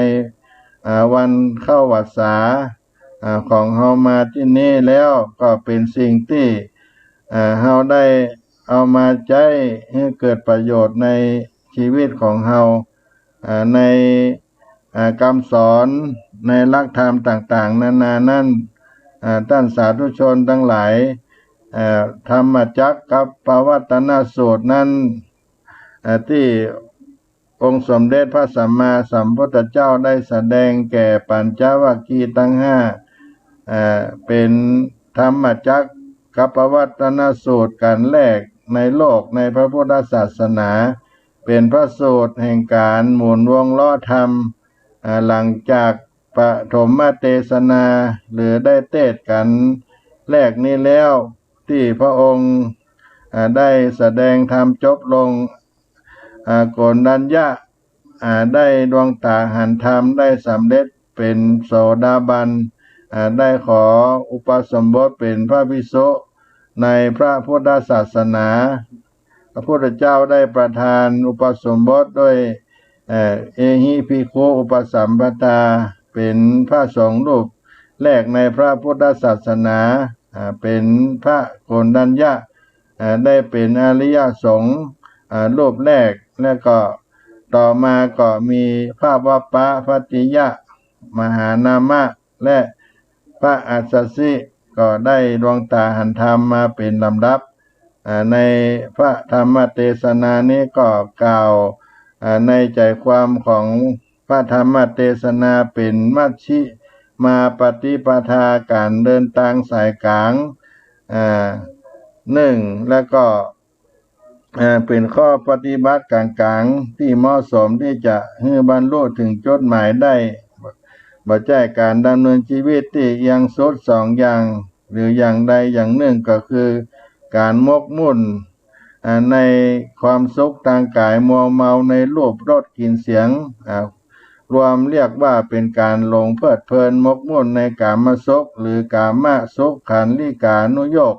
อ่า วันเข้าวัสสา อ่า ของเฮามาตี้นี้แล้ว ก็เป๋นสิ่งตี้ อ่า เฮาได้เอามาใจ๊หื้อเกิดประโยชน์ในชีวิตของเฮา อ่า ใน อ่า กำสอนในหลักธรรมต่างๆ นานานั้น อ่า ต้านสาธุชนตังหลาย เอ่อ ธรรมจักกัปปวัตตนสูตรนั้น เอ่อ ตี้องค์สมเด็จพระสัมมาสัมพุทธเจ้าได้แสดงแก่ปัญจวัคคีย์ตังห้า เอ่อ เป๋นธรรมจักกัปปวัตตนสูตรก๋านแรกในโลกในพระพุทธศาสนา เป๋นพระสูตรแห่งก๋านหมุนวงล้อธรรม อ่า หลังจากปฐมเตสนา หรือได้เตสน์ก๋านแรกนี้แล้ว ตี้พระองค์ อ่า ได้แสดงธรรมจบลง อ่า โกณฑัญญะ อ่า ได้ดวงต๋าหันธรรม ได้สำเร็จเป๋นโสดาบัน อ่า ได้ขออุปสมบทเป๋นพระภิกษุในพระพุทธศาสนา พระพุทธเจ้าได้ประทานอุปสมบทด้วย เอ่อ เอหิภิกขุอุปสัมปทา เป๋นพระสงฆ์รูปแรกในพระพุทธศาสนา อ่า เป๋นพระโกณฑัญญะ อ่า ได้เป๋นอริยสงฆ์ อ่า รูปแรก และก็ต่อมาก็มีพระวัปปะภัตติยะ มหานามะ และพระอัสสชิ ก็ได้ดวงต๋าหันธรรมมาเป๋นลำดับ อ่า ในพระธรรมเตสนานี้ก็กล่าว อ่า ในใจ๋ความของพระธรรมเตสนาเป๋นมัชฌิมาปฏิปทา ก๋านเดินตางสายก๋าง อ่า นึ่ง แล้วก็ เอ่อ เป๋นข้อปฏิบัติก๋างๆ ตี้เหมาะสมตี้จะหื้อบรรลุเถิงจุดหมายได้ บ่ใจ้ก๋านดำเนินชีวิตตี้เอียงสุดสองอย่าง หรืออย่างใดอย่างนึ่ง ก็คือก๋านหมกมุ่น อ่า ในความสุขตางก๋าย มัวเมาในรูปรสกลิ่นเสียง อ่า รวมเรียกว่าเป๋นก๋านหลงเพลิดเพลินหมกมุ่นในกามสุข หรือกามสุขัลลิกานุโยค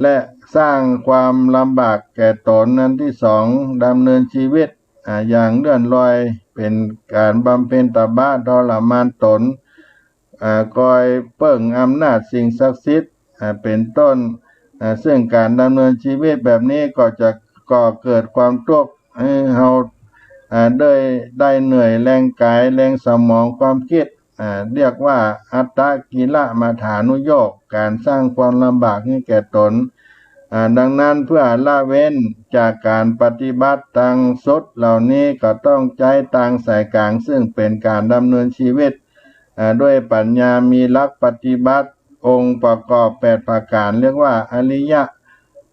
และสร้างความลำบากแก่ต๋น อันตี้สอง ดำเนินชีวิต อ่า อย่างเลื่อนลอย เป๋นก๋านบำเพ็ญตบะทรมานต๋น อ่า คอยเปิ้งอำนาจสิ่งศักดิ์สิทธิ์ อ่า เป๋นต้น อ่า ซึ่งก๋านดำเนินชีวิตแบบนี้ก็จะก่อเกิดความตุ๊กข์หื้อเฮา อ่า ได้ ได้เหนื่อยแฮงก๋ายแฮงสมองความกึ๊ด อ่า เรียกว่าอัตตกิลมถานุโยค ก๋านสร้างความลำบากหื้อแก่ต๋น อ่า ดังนั้นเพื่อละเว้นจากก๋านปฏิบัติตางสุดเหล่านี้ ก็ต้องใจ๊ตางสายก๋าง ซึ่งเป๋นก๋านดำเนินชีวิต อ่า ด้วยปัญญา มีหลักปฏิบัติ องค์ประกอบแปดประก๋าน เรียกว่าอริยะ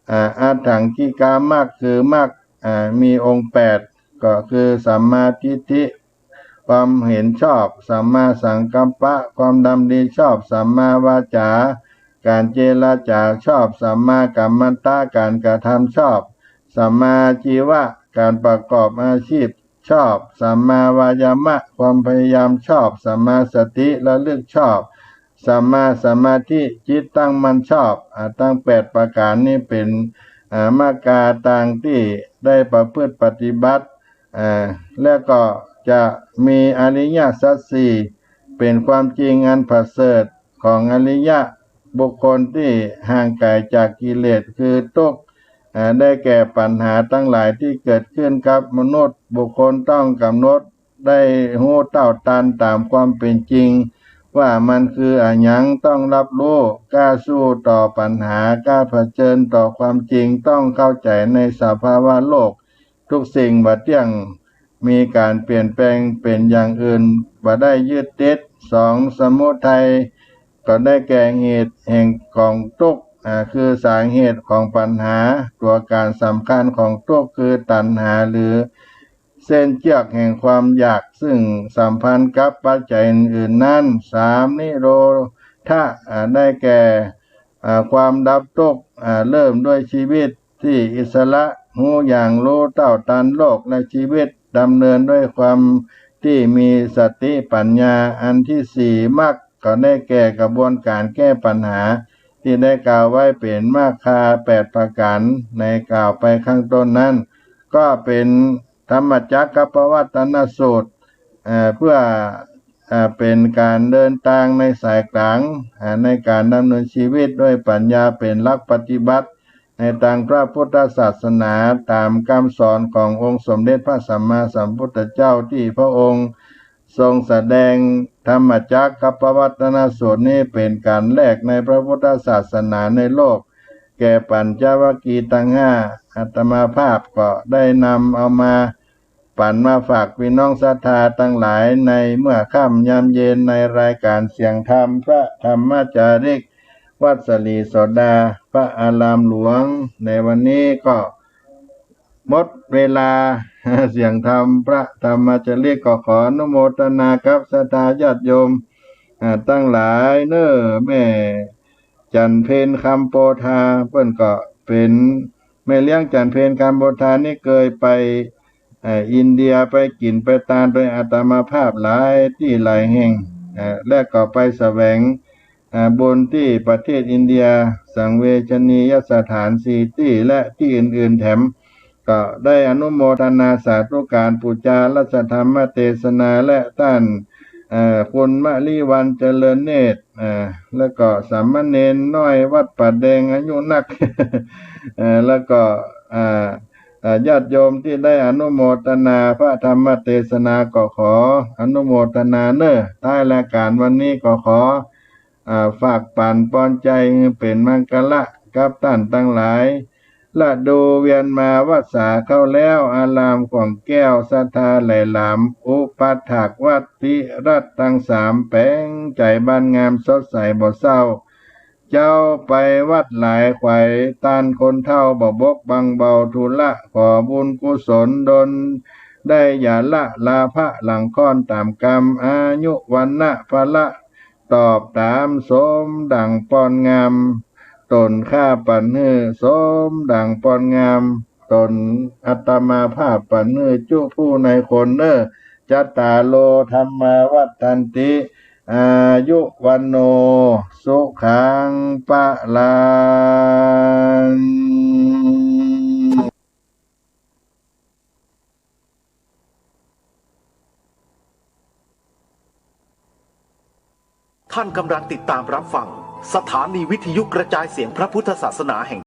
อ่า อัฏฐังกิกามรรค คือมรรค อ่า มีองค์แปด ก็คือสัมมาทิฏฐิ ความเห็นชอบ สัมมาสังกัปปะ ความดำริชอบ สัมมาวาจา ก๋านเจรจาชอบ สัมมากัมมันตะ ก๋านกระทำชอบ สัมมาอาชีวะ ก๋านประกอบอาชีพชอบ สัมมาวายามะ ความพยายามชอบ สัมมาสติ ระลึกชอบ สัมมาสมาธิ จิตตั้งมั่นชอบ อ่า ตังแปดประก๋านนี้เป๋น อ่า มรรคาตางตี้ได้ประพฤติปฏิบัติ อ่า และก็จะมีอริยสัจสี่ เป๋นความจริงอันประเสริฐของอริยะบุคคลตี้ห่างไกลจากกิเลสคือตุ๊กข์ อ่า ได้แก่ปัญหาตังหลายตี้เกิดขึ้นกับมนุษย์ บุคคลต้องกำหนดได้ฮู้เต้าตันต๋ามความเป๋นจริง ว่ามันคืออะหยัง ต้องฮับฮู้ กล้าสู้ต่อปัญหา กล้าเผชิญต่อความจริง ต้องเข้าใจ๋ในสภาวะโลก ทุกสิ่งบ่เตี้ยง มีก๋านเปลี่ยนแปลงเป๋นอย่างอื่น บ่ได้ยึดติด สอง สมุทัย ก็ได้แก่เหตุแห่งก๋องตุ๊กข์ อ่า คือสาเหตุของปัญหา ตั๋วก๋านสำคัญของตุ๊กข์คือตัณหา หรือเส้นเจื้อกแห่งความอยาก ซึ่งสัมพันธ์กับปัจจัยอื่นๆ นั้น สาม นิโรธะ อ่า ได้แก่ อ่า ความดับตุ๊กข์ อ่า เริ่มด้วยชีวิตตี้อิสระ ฮู้อย่างรู้เต้าตันโลกและชีวิต ดำเนินด้วยความตี้มีสติปัญญา อันที่สี่ มรรค ก็ได้แก่กระบวนก๋านแก้ปัญหา ตี้ได้กล่าวไว้เป๋นมรรคาแปดประก๋าน ในกล่าวไปข้างต้นนั้น ก็เป๋นธรรมจักกัปปวัตตนสูตร เอ่อ เพื่อ เอ่อ เป๋นก๋านเดินตางในสายก๋าง อ่า ในก๋านดำเนินชีวิตด้วยปัญญาเป๋นหลักปฏิบัติ ในตางพระพุทธศาสนา ต๋ามกำสอนขององค์สมเด็จพระสัมมาสัมพุทธเจ้า ตี้พระองค์ทรงแสดงธรรมจักกัปปวัตตนสูตรนี้เป๋นก๋านแรกในพระพุทธศาสนาในโลก แก่ปัญจวัคคีย์ตังห้า อาตมาภาพก็ได้นำเอามาปั๋นมาฝากปี้น้องศรัทธาตังหลายในเมื่อค่ำยามเย็นในรายก๋านเสียงธรรมพระธรรมจาริก วัดสะหลีโสดา พระอารามหลวง ในวันนี้ก็หมดเวลา เสียงธรรมพระธรรมจาริก ก็ขออนุโมทนากับศรัทธาญาติโยม อ่า ตังหลายเน่อ แม่จั๋นเพ็ญคำโพธา เปิ้นก็เป๋นแม่เลี้ยงจั๋นเพ็ญคำโพธานี่เกยไป เอ่อ อินเดียไปกิ๋นไปตานโดยอาตมาภาพหลายตี้หลายแห่ง เอ่อ และก็ไปแสวง อ่า บุญตี้ประเทศอินเดีย สังเวชนียสถานสี่ตี้ และตี้อื่นๆ แถม ก็ได้อนุโมทนาสาธุก๋านปู๋จารัตนธรรมเตสนา และต้าน เอ่อ คุณมะลิวัลย์เจริญเนตร เอ่อ แล้วก็สามเณรน้อยวัดป่าแดงอายุนัก เอ่อ แล้วก็ อ่า อ่า ญาติโยมตี้ได้อนุโมทนาพระธรรมเตสนา ก็ขออนุโมทนาเน่อ ท้ายรายก๋านวันนี้ก็ขอ อ่า ฝากปั๋นปอนใจหื้อเป๋นมังคละกับต้านตังหลาย ฤดูเวียนมาวัสสาเข้าแล้ว อารามขว้างแก้วศรัทธาไหลหลาม อุปัฏฐากวัตรพิรัตน์ตังสาม แป๋งใจ๋บานงามสดใสบ่เศร้า เจ้าไปวัดหลายไขว่ ต้านคนเฒ่าบ่บกบังเบาธุระ ขอบุญกุศลดล ได้อย่าละลาภะหลังค่อนต๋ามกรรม อายุวรรณะพละ ตอบต๋ามสมดั่งปอนงาม ต๋นข้าปั๋นหื้อสมดั่งปอนงาม ต๋นอาตมาภาพปั๋นหื้อจุผู้ในคนเน่อ จัตตาโร ธัมมา วัฑฒันติ อายุ วัณโณ สุขัง พะลัง ท่านกำลังติดตามรับฟังสถานีวิทยุกระจายเสียงพระพุทธศาสนาแห่ง